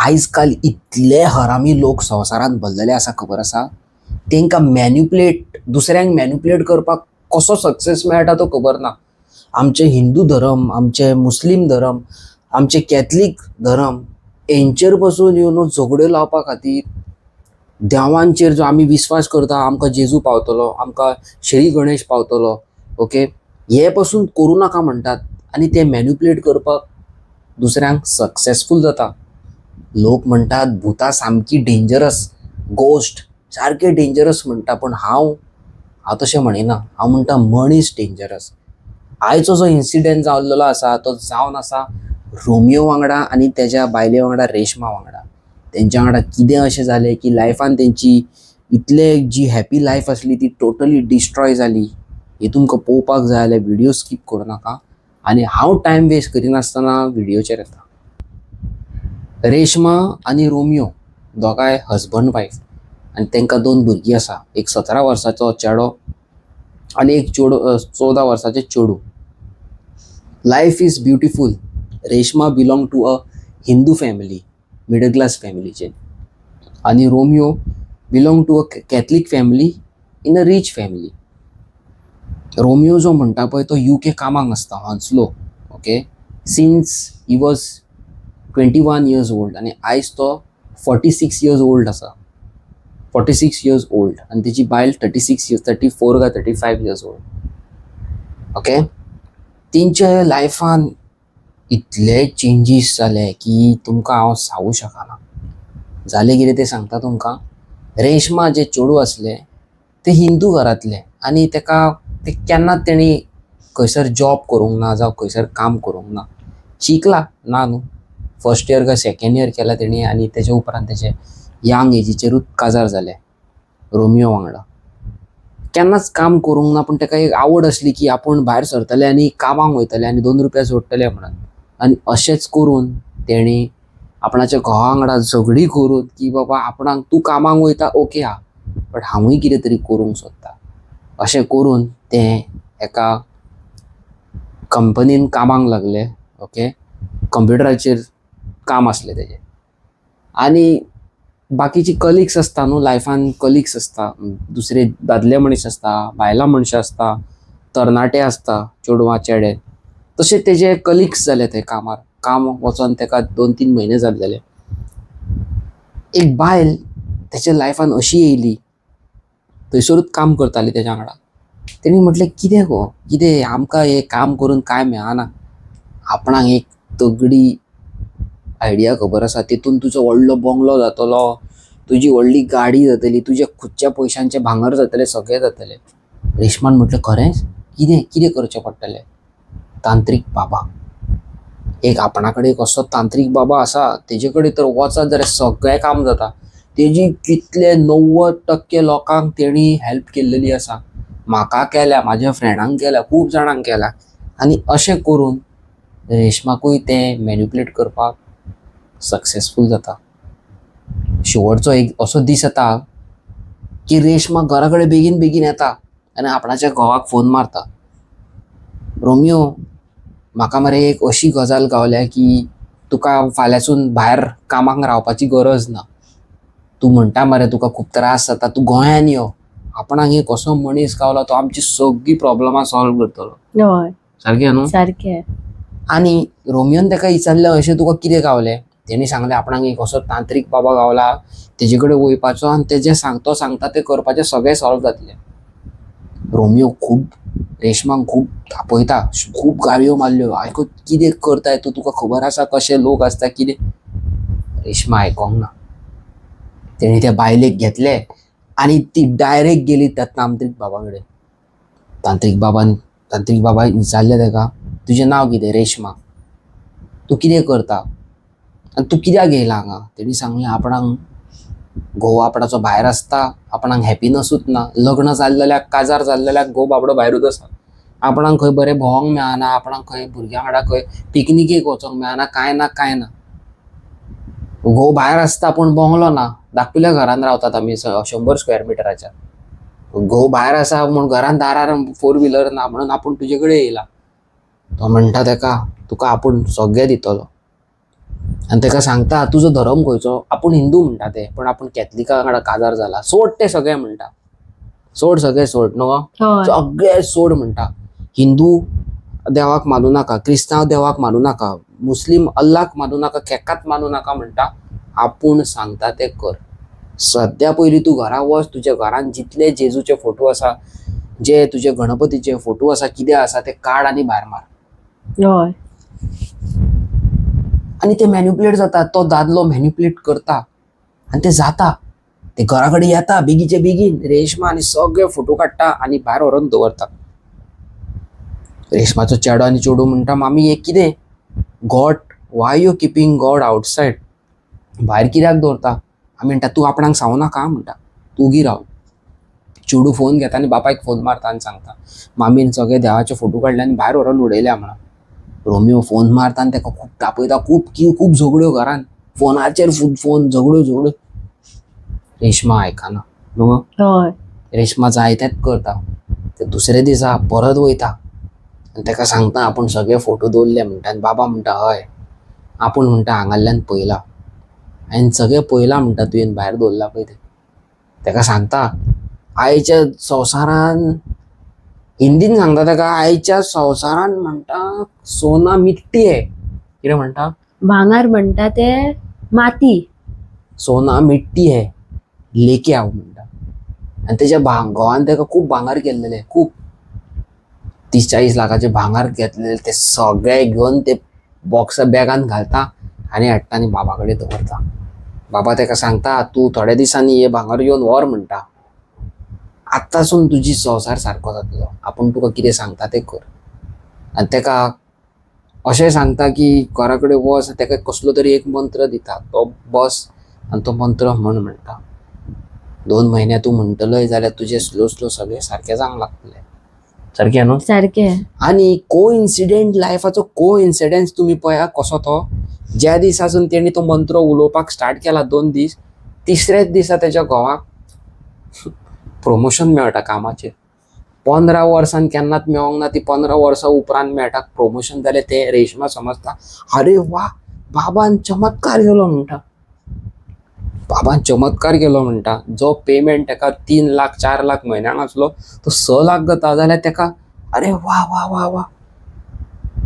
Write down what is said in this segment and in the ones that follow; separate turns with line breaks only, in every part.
आयज काल इतले हरामी लोक संवसारांत भरलेले आसा, खबर आसा. तांकां मॅन्युपुलेट, दुसऱ्यांक मॅन्युपुलेट करपाक कसो सक्सेस मेळटा तो खबर ना. आमचे हिंदू धर्म, आमचे मुस्लीम धर्म, आमचे कॅथलीक धर्म हेंचेर पसून you know झगड्यो लावपा खातीर, देवांचेर जो आमी विस्वास करता, आमकां जेजू पावतलो, आमकां श्री गणेश पावतलो, ओके, हे पसून करूं नाका म्हणटात आनी ते मॅन्युपुलेट करपाक दुसऱ्यांक सक्सेसफूल जाता. लोक म्हणटात भुतां सामकी डेंजरस, गोश्ट सारके डेंजरस म्हणटा, पूण हांव हांव तशें म्हणिना. हांव म्हणटा मनीस डेंजरस. आयचो जो इन्सिडंट जाल्लो आसा तो जावन आसा रोमियो वांगडा आनी तेज्या बायले वांगडा, रेशमा वांगडा. तेंच्या वांगडा कितें अशें जालें की लायफान तेंची इतले जी हॅपी लायफ आसली ती टोटली डिस्ट्रॉय जाली. हे तुमकां पळोवपाक जाय जाल्यार व्हिडियो स्कीप करूं नाका आनी हांव टायम वेस्ट करिनासतना व्हिडियोचेर येता. रेशमा आनी रोमियो दोगांय हजबंड वायफ आनी तांकां दोन भुरगीं आसा. एक 17 वर्साचो चेडो आनी एक चेडो 14 वर्साचें चेडूं. Life is beautiful. Reshma belong to a Hindu family, middle class फॅमिलीचे, आनी Romeo belong to a Catholic family in a rich family. Romeo जो म्हणटा पळय तो युके कामाक आसता, Hounslow, okay, since he was 21 years old आनी आयज तो 46 इयर्स ओल्ड आसा, 46 इयर्स ओल्ड, आनी तेजी बायल 36 इयर्स, 34 काय 35 इयर्स ओल्ड, ओके. तेंच्या लायफान इतले चेंजीस जाले की तुमकां हांव सांगू शकना. जालें कितें तें सांगता तुमकां. रेशमा जें चेडूं आसलें तें हिंदू घरांतलें आनी तेका तें केन्नाच तेणी खंयसर जॉब करूंक ना जावं खंयसर काम करूंक ना. शिकला ना न्हू, फर्स्ट इयर काय सेकेंड इयर केला तेणी आनी तेच्या उपरांत तेजें यंग एजीचेरूच काजार जालें रोमियो वांगडा. केन्नाच काम करूंक ना, पूण तेका एक आवड आसली की आपूण भायर सरतलें आनी कामाक वयतलें आनी 2 रुपया जोडटलें म्हणून. आनी अशेंच करून तेणी आपणाच्या घोवा वांगडा झगडीं करून की बाबा आपणाक तूं कामाक वयता ओके आहा, बट हांवूय कितें तरी करूंक सोदता, अशें करून तें एका कंपनीन कामाक लागलें. ओके, कंप्युटराचेर काम आसलें तेजें आनी बाकीची कलिग्स आसता न्हू, लायफान कलिग्स आसता, दुसरे दादले मनीस आसता, बायलां मनशां आसता, तरणाटे आसता, चेडवां चेडे, तशें तेजे कलिग्स जाले थंय कामार. काम वचोन तेका 2-3 म्हयने जाल्लेले. एक बायल तेच्या लायफान अशी येयली, थंयसरूच काम करताली तेज्या वांगडा. तेणी म्हटलें, कितें गो कितें, आमकां हें काम करून कांय मेळना, आपणाक एक तगडी आयडिया खबर आसा, तितून तुजो व्हडलो बंगलो जातलो, तुजी व्हडली गाडी जातली, तुज्या खुदच्या पयशांचें भांगर जातलें, सगळें जातलें. रेशमान म्हटलें, खरेंच? कितें कितें करचें पडटलें? तांत्रीक बाबा एक आपणा कडेन एक असो तांत्रीक बाबा आसा, तेजे कडेन तर वचत जाल्यार सगळें काम जाता. तेजी कितले 90% लोकांक तेणी हेल्प केल्लेली आसा, म्हाका केल्या, म्हाज्या फ्रेंडांक केल्या, खूब जाणांक केल्या. आनी अशें करून रेशमाकूय तें मॅन्युपुलेट करपाक सक्सेसफूल जाता. शेवटचो एक असो दीस येता की रेशमा घरा कडेन बेगीन बेगीन येता आनी आपणाच्या घोवाक फोन मारता, रोमियो, म्हाका मरे एक अशी गजाल गावल्या की तुका फाल्यांसून भायर कामाक रावपाची गरज ना. तूं म्हणटा मरे तुका खूब त्रास जाता, तूं गोंयान यो, आपणाक एक असो मनीस गावला तो आमची सगळीं प्रॉब्लमां सॉल्व करतलो. सारकें न्हू?
सारकें.
आनी रोमियोन ताका विचारलें, अशें तुका कितें गावलें? तेणी सांगलें, आपणाक एक असो तांत्रीक बाबा गावला, तेजे कडेन वयपाचो आनी तेजें सांग तो सांगता तें करपाचें, सगळें सॉल्व जातलें. रोमियो खूब रेशमाक खूब तापयता, खूब गाळयो मारल्यो, आयको कितें करताय तूं, तुका खबर आसा कशे लोक आसता कितें. रेशमा आयकोंक ना. तेणी त्या बायलेक घेतलें आनी ती डायरेक्ट गेली त्या तांत्रीक बाबा कडेन. तांत्रीक बाबान, तांत्रीक बाबा विचारलें ताका, तुजें नांव कितें? रेशमा. तूं कितें करता आनी तूं कित्याक येयला हांगा? तेणी सांगलें, आपणाक घोव आपणाचो भायर आसता, आपणाक हॅपिनसूच ना, लग्न जाल्लेल्याक, काजार जाल्लेल्याक घोव बाबडो भायरूच आसा, आपणाक खंय बरें भोंवंक मेळना, आपणाक खंय भुरग्यां वांगडा खंय पिकनिकेक वचोंक मेळना, कांय ना कांय ना. घोव भायर आसता पूण बंगलो ना, धाकटुल्या घरान रावतात आमी 100 स्क्वेअर मिटराच्या. घोव भायर आसा म्हूण घरान दारार फोर व्हिलर ना, म्हणून आपूण तुजे कडेन येयला. तो म्हणटा तेका, तुका आपूण सगळें दितलो. आनी ताका सांगता तुजो धर्म खंयचो, आपूण हिंदू म्हणटा ते, पण आपूण कॅथलिका वांगडा काजार जाला, सोड ते सगळे म्हणटा, सोड सगळे सोड न्हू, सगळे सोड म्हणटा. हिंदू देवाक मानू नाका, क्रिस्तांव देवाक मानू नाका, मुस्लीम अल्लाक मानू नाका, केकात मानू नाका म्हणटा, आपूण सांगता ते कर. सद्या पयलीं तूं घरा वच, तुज्या घरान जितले जेजूचे फोटो आसा, जे तुजे गणपतीचे फोटो आसा, कितें आसा ते काड आनी भायर मार. आनी ते मॅन्युपुलेट जाता, तो दादलो मॅन्युपुलेट करता आनी ते जाता. ते घरा कडेन येता बेगीचे बेगीन रेशमा आनी सगळे फोटो काडटा आनी भायर व्हरोन दवरता. रेशमाचो चेडो आनी चेडूं म्हणटा, मामी हें कितें, God, why you keeping God outside, भायर कित्याक दवरता? आमी म्हणटा तूं आपणाक सांगू नाका म्हणटा, तूं उगी राव. चेडूं फोन घेता आनी बापायक फोन मारता आनी सांगता, मामीन सगळे देवाचे फोटो काडले आनी भायर व्हरोन उडयल्या म्हणून. रोमियो फोन मारता आनी ताका खूब तापयता, खूब खूब झगड्यो घरान, फोनाचेर फोन झगड्यो झगड्यो. रेशमा आयकना न्हू, रेशमा जाय तेंच करता. ते दुसरे दिसा परत वयता आनी ताका सांगता आपूण सगळे फोटो दवरले म्हणटा. आनी बाबा म्हणटा हय, आपूण म्हणटा हांगाल्ल्यान पळयला हांवें सगळें पळयलां म्हणटा, तुवें भायर दवरला पळय तें. ताका सांगता आयच्या संवसारान, हिंदीन सांगता ताका, आयच्या संवसारान म्हणटा सोना मिट्टी है. कितें म्हणटा?
भांगर म्हणटा ते माती.
सोना मिट्टी है लेके आओ म्हणटा. आनी तेच्या घोवान ताका खूब भांगर केल्लेले, खूब 30-40 लाखाचे भांगर घेतलेले, ते सगळे घेवन ते बॉक्सा बॅगान घालता आनी हाडटा आनी बाबा कडेन दवरता. बाबा ताका सांगता तूं थोड्या दिसांनी हे भांगर येवन व्हर म्हणटा, आतांसून तुजी संवसार सारको जातलो, आपूण तुका कितें सांगता तें कर. आनी ताका अशें सांगता की घरा कडेन वच, ताका कसलो तरी एक मंत्र दिता, तो बस आनी तो मंत्र म्हण म्हणटा. 2 म्हयने तूं म्हणटलोय जाल्यार तुजें स्लो स्लो सगळें सारकें जावंक लागतलें. सारकें न्हू?
सारकें.
आनी को इन्सिडेंट लायफाचो को इन्सिडन्स तुमी पळया कसो तो, ज्या दिसासून तेणी तो मंत्र उलोवपाक स्टार्ट केला 2 दीस, तिसऱ्याच दिसा तेच्या घोवाक प्रमोशन मेळटा कामाचेर. 15 वर्सान केन्नाच मेळोंक ना, ती 15 वर्सां उपरांत मेळटा प्रमोशन. जाल्यार ते रेशमा समजता अरे वा बाबान चमत्कार केलो म्हणटा, बाबान चमत्कार केलो म्हणटा. जो पेमेंट ताका 3 लाख 4 लाख म्हयन्याक आसलो तो 6 लाख जाता, जाल्यार ताका अरे वा वा वा वा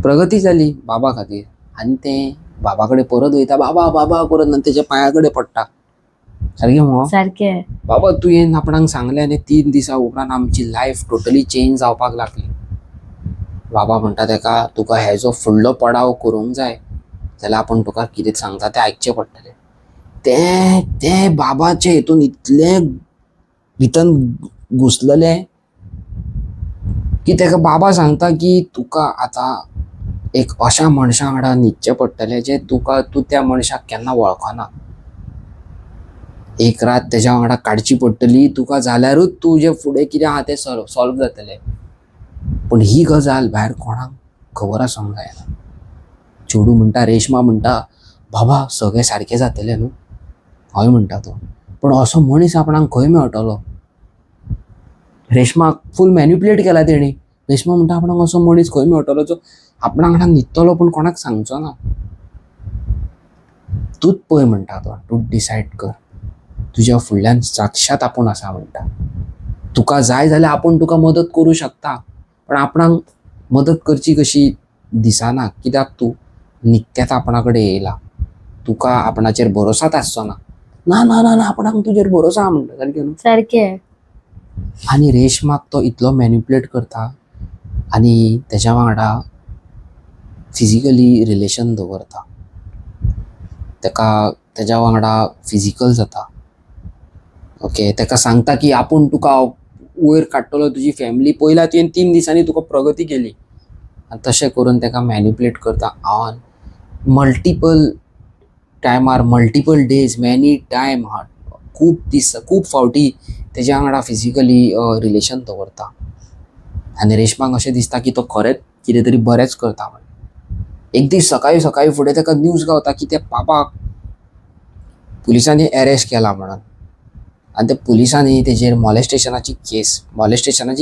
प्रगती जाली बाबा खातीर. आनी तें बाबा कडेन परत वयता, बाबा बाबा करून आनी तेच्या पांया कडेन पडटा. सारकें मुगो?
सारकें.
बाबा तुवें आपणाक सांगलें आनी 3 दिसां उपरांत आमची लायफ टोटली चेंज जावपाक लागली. बाबा म्हणटा ताका तुका हेजो फुडलो पडाव करूंक जाय जाल्यार आपूण तुका कितें सांगता तें आयकचें पडटलें. तें तें बाबाचे हितून इतलें भितर घुसलेलें की ताका बाबा सांगता की तुका आतां एक अशा मनशा वांगडा न्हिदचें पडटलें जें तुका तूं त्या मनशाक केन्ना वळखना. एक रात तेज्या वांगडा काडची पडटली तुका, जाल्यारूच तुजें फुडें कितें आहा तें सॉल्व जातलें. पूण ही गजाल भायर कोणाक खबर आसूंक जायना. चेडूं म्हणटा, रेशमा म्हणटा, बाबा सगळें सारकें जातलें न्हू? हय म्हणटा तो, पूण असो मनीस आपणाक खंय मेळटलो? रेशमाक फूल मॅन्युपुलेट केला तेणी. रेशमा म्हणटा आपणाक असो मनीस खंय मेळटलो जो आपणा वांगडा न्हिदतलो पूण कोणाक सांगचो ना. तूंच पळय म्हणटा तो, तूं डिसायड कर, तुज्या फुडल्यान साक्षात आपूण आसा म्हणटा. तुका जाय जाल्यार आपूण तुका मदत करूं शकता, पण आपणाक मदत करची कशी दिसना, कित्याक तूं निकतेंच आपणा कडेन येयला, तुका आपणाचेर भरोसाच आसचो ना. ना ना ना ना आपणाक तुजेर भरोसा आहा म्हणटा. सारकें न्हू?
सारकें.
आनी रेशमाक तो इतलो मॅन्युपुलेट करता आनी तेज्या वांगडा फिजिकली रिलेशन दवरता, ताका तेज्या वांगडा फिजिकल जाता. ओके, ताका सांगता की आपूण तुका वयर काडटलो, तुजी फॅमिली पयला तुवें 3 दिसांनी तुका प्रगती केली. आनी तशें करून ताका मॅन्युपुलेट करता ऑन मल्टिपल टायमार, मल्टिपल डेज, मॅनी टायम, खूब दीस, खूब फावटी तेज्या वांगडा फिजिकली रिलेशन दवरता. आनी रेशमाक अशें दिसता की तो खरेंच कितें तरी बरेंच करता म्हण. एक दीस सकाळीं सकाळीं फुडें ताका न्यूज गावता की त्या बाबाक पुलिसांनी एरेस्ट केला म्हणून. आनी त्या पुलिसांनी तेजेर मॉलेस्टेशनाची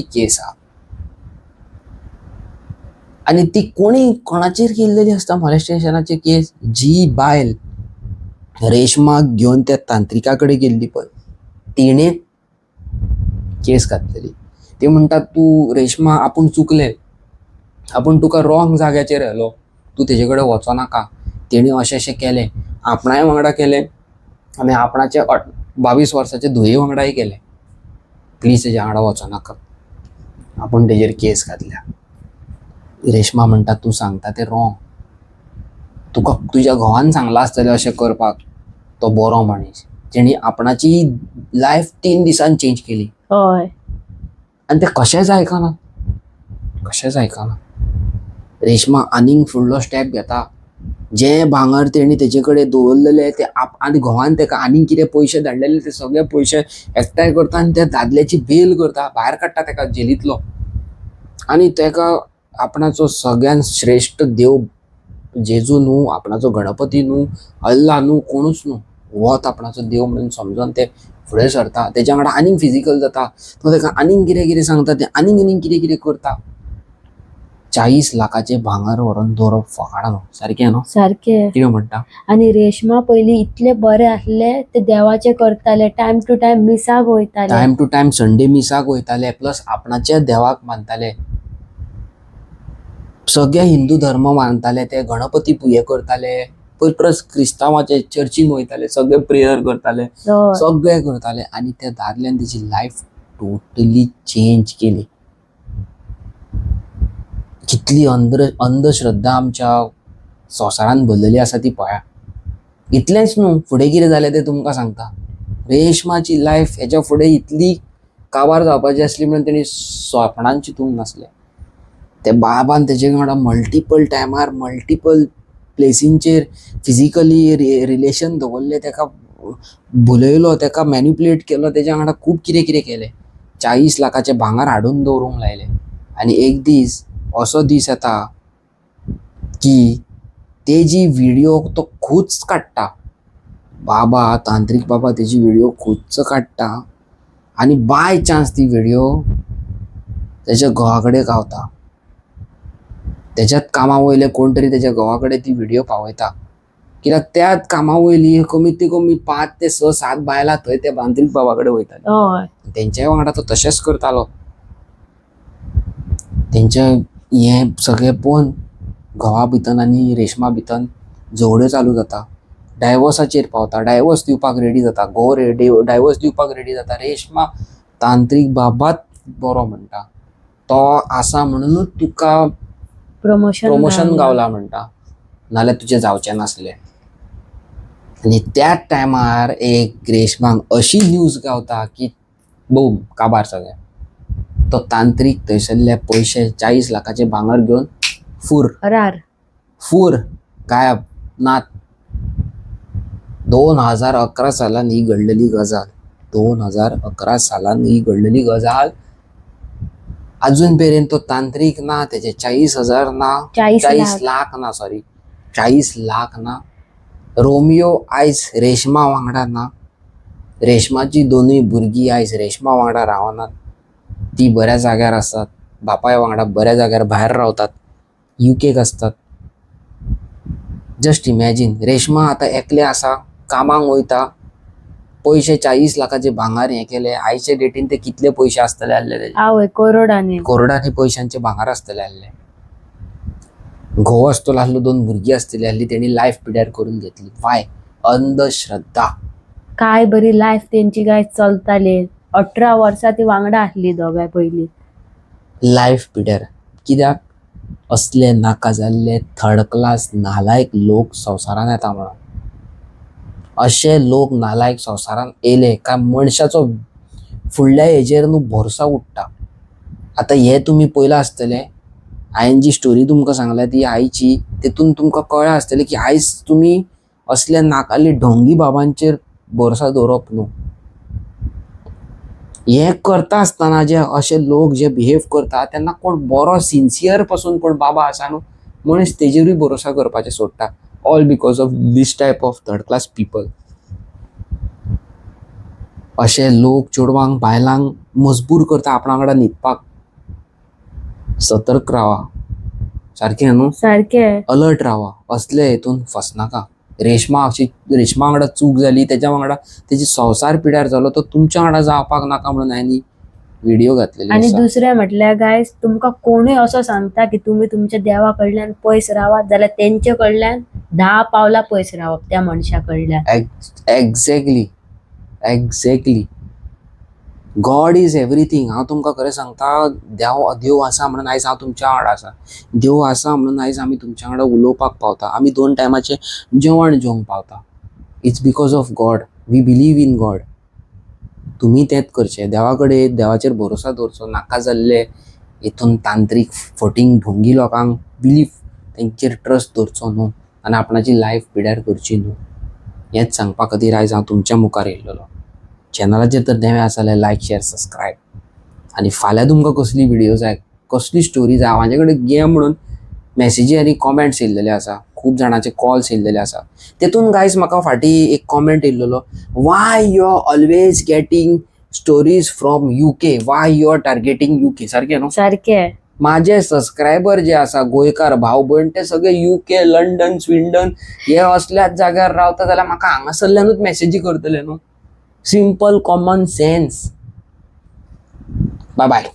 केस आहा. आनी ती कोणी कोणाचेर केल्लेली आसता मॉलेस्टेशनाची केस, जी बायल रेशमाक घेवन त्या तांत्रिका कडेन गेल्ली पळय, तिणें केस घातलेली. ती म्हणटा तूं रेशमा आपूण चुकलें, आपूण तुका रॉंग जाग्याचेर व्हेलो, तूं तेजे कडेन वचो नाका, तेणी अशें अशें केलें, आपणाय वांगडा केलें आनी आपणाचे 22 वर्साचे धुये वांगडाय केलें, प्लीज तेज्या वांगडा वचो नाका, आपूण तेजेर केस घातल्या. रेशमा म्हणटा तूं सांगता तें रॉंग, तुका तुज्या घोवान सांगलां आसतलें अशें करपाक, तो बरो मनीस, तेणी आपणाची लायफ 3 दिसान चेंज केली.
हय.
आनी ते कशेंच आयकना, कशेंच आयकना. रेशमा आनीक फुडलो स्टेप घेता, जें भांगर तेणी तेजे कडेन दवरलेलें ते आनी घोवान तेका आनीक कितें पयशे धाडलेले ते सगळे पयशे एकठांय करता आनी त्या दादल्याची बेल करता, भायर काडटा तेका जेलींतलो, आनी तेका आपणाचो सगळ्यान श्रेश्ठ देव जेजू न्हू, आपणाचो गणपती न्हू, अल्ला न्हू, कोणूच न्हू, होच आपणाचो देव म्हणून समजून ते फुडें सरता. तेज्या वांगडा आनीक फिजिकल जाता, तो तेका आनीक कितें कितें सांगता, ते आनीक आनीक कितें कितें करता. 40 लाखाचें भांगर व्हरोन दवरप फकाणां न्हू, सारकें न्हू?
सारकें.
कितें म्हणटा?
आनी रेशमा पयलीं इतले बरे आसले, ते देवाचे करताले, टायम टू टायम मिसाक वयताले,
टायम टू टायम संडे मिसाक वयताले, प्लस आपणाच्या देवाक मानताले, सगळे हिंदू धर्म मानताले, ते गणपती पुजे करताले, प्लस क्रिस्तांवाचे चर्चीन वयताले, सगळे प्रेयर करताले, सगळे करताले. आनी त्या दादल्यान तेजी लायफ टोटली चेंज केली. कितली अंधश्रद्धा आमच्या संवसारान भरलेली आसा ती पळया. इतलेंच न्हू, फुडें कितें जालें तें तुमकां सांगता. रेशमाची लायफ हेच्या फुडें इतली काबार जावपाची आसली म्हणून तेणी स्वपणान चिंतूंक नासलें. ते बाबान तेजे वांगडा मल्टिपल टायमार मल्टिपल प्लेसींचेर फिजिकली रिलेशन दवरलें, तेका भुलयलो, तेका मॅनिपुलेट केलो, तेज्या वांगडा खूब कितें कितें केलें. 40 लाखाचें भांगर हाडून दवरूंक लायलें. आनी एक दीस असो दीस येता की तेजी व्हिडियो तो खूच काडटा, बाबा तांत्रीक बाबा तेजी व्हिडियो खूच काडटा आनी बाय चान्स ती व्हिडियो तेज्या घोवा कडेन गावता. तेज्याच कामा वयले कोण तरी तेज्या घोवा कडेन ती व्हिडियो पावयता, कित्याक त्याच कामा वयली कमीत कमी 5 ते 6 7 बायलां थंय त्या तांत्रीक बाबा कडेन वयताली. तेंच्याय वांगडा तो तशेंच करतालो. तेंच्या हें सगळें पळोवन घोवा भितर आनी रेशमा भितर झगड्यो चालू जाता, डायवोर्साचेर पावता, डायवोर्स दिवपाक रेडी जाता, घोव रेडी डायवोर्स दिवपाक रेडी जाता. रेशमा तांत्रीक बाबाच बरो म्हणटा, तो आसा म्हणूनच तुका प्रमोशन गावला म्हणटा, नाल्यार तुजें जावचें नासलें. आनी त्याच टायमार एक रेशमाक अशी न्यूज गावता की बूम, काबार सगळें. तो तांत्रीक थंयसरले पयशे 40 लाखाचे भांगर घेवन फूर फूर गायब नात. 2011 सालान ही घडलेली गजाल, 2011 सालान ही घडलेली गजाल. अजून पर्यंत तो तांत्रीक ना, तेजे 40,000 ना, 40 लाख ना, सॉरी 40 लाख ना. रोमियो आयज रेशमा वांगडा ना, रेशमाची दोनूय भुरगीं आयज रेशमा वांगडा रावनात, ती बऱ्या जाग्यार आसात, बापाय वांगडा बऱ्या जाग्यार भायर रावतात, युकेक आसतात. जस्ट इमॅजीन, रेशमा आतां एकलें आसा, कामाक वयता, पयशे 40 लाखाचे भांगर हें केले, आयचे डेटीन ते कितले पयशे आसतले आसले तेजे?
आवय करोडांनी,
करोडांनी पयशांचे भांगर आसतले आसले. घोव आसतलो आसलो, 2 भुरगीं आसतली आसली, तेणी लायफ पिड्यार करून घेतली. वाय? अंधश्रद्धा.
काय बरी लायफ तेंची काय चलताली, 18 वर्सां ती वांगडा आसली दोगांय पयलीं.
लायफ पिड्यार कित्याक? असले नाका जाल्ले थर्ड क्लास नालायक लोक संवसारान येता म्हणून. अशे लोक नालायक संवसारान येयले काय मनशाचो फुडल्या हेजेर न्हू भरसा उडटा. आतां हें तुमी पळयलां आसतलें, हांवें जी स्टोरी तुमकां सांगल्या ती आयची, तेतून तुमकां कळ्ळां आसतलें की आयज तुमी असल्या नाकाली ढोंगी बाबांचेर भरसा दवरप न्हू. हें करता आसतना जे अशे लोक जे बिहेव करता तेन्ना कोण बरो सिन्सियर पासून कोण बाबा आसा न्हू, मनीस तेजेरूय भरोसा करपाचें सोडटा. All because of this type of third class people. अशे लोक चेडवांक बायलांक मजबूर करता आपणा वांगडा न्हिदपाक. सतर्क रावा. सारकें न्हू?
सारकें.
अलर्ट रावा, असले हेतून फसनाका. रेशमा अशी, रेशमा वांगडा चूक जाली, तेच्या वांगडा तेजी संवसार पिड्यार जालो, तो तुमच्या वांगडा जावपाक नाका म्हणून हांवें व्हिडिओ घातलेली
आनी
आसा.
दुसरें म्हटल्यार गायज, तुमकां कोणूय असो सांगता की तुमी तुमच्या देवा कडल्यान पयस रावात जाल्यार तेंचे कडल्यान 10 पावलां पयस रावप त्या मनशा कडल्यान.
Exactly, exactly. God is everything. हांव तुमकां खरें सांगता, देव देव आसा म्हणून आयज हांव तुमच्या वांगडा आसा. देव आसा म्हणून आयज आमी तुमच्या वांगडा उलोवपाक पावता, आमी 2 टायमाचें जेवण जेवंक पावता. It's because of God. We believe in God. तुमी तेंच करचें, देवा कडेन, देवाचेर भरोसा दवरचो. नाका जाल्ले हितून तांत्रीक फटींग ढोंगी लोकांक बिलीफ, तेंचेर ट्रस्ट दवरचो न्हू आनी आपणाची लायफ पिड्यार करची न्हू. हेंच सांगपा खातीर आयज हांव तुमच्या मुखार येयल्लो. चॅनलाचेर तर नवे आसा जाल्यार लायक, शेर, सबस्क्रायब. आनी फाल्यां तुमकां कसली व्हिडियो जाय, कसली स्टोरी जाय, म्हाजे कडेन गे म्हणून मॅसेजी आनी कॉमेंट्स येयल्लेले आसा, खूब जाणांचे कॉल्स येयल्लेले आसा. तेतून गायज म्हाका फाटीं एक कॉमेंट येयल्लो, why you are always getting stories from UK, why you are targeting UK? सारकें न्हू?
सारकें.
माझे सबस्क्रायबर जे आसा गोंयकार भाव भयण, ते सगळे UK, London, Sweden हे असल्याच जाग्यार रावता, जाल्यार म्हाका हांगासरल्यानूच मॅसेजी करतले न्हू. Simple common sense. Bye bye.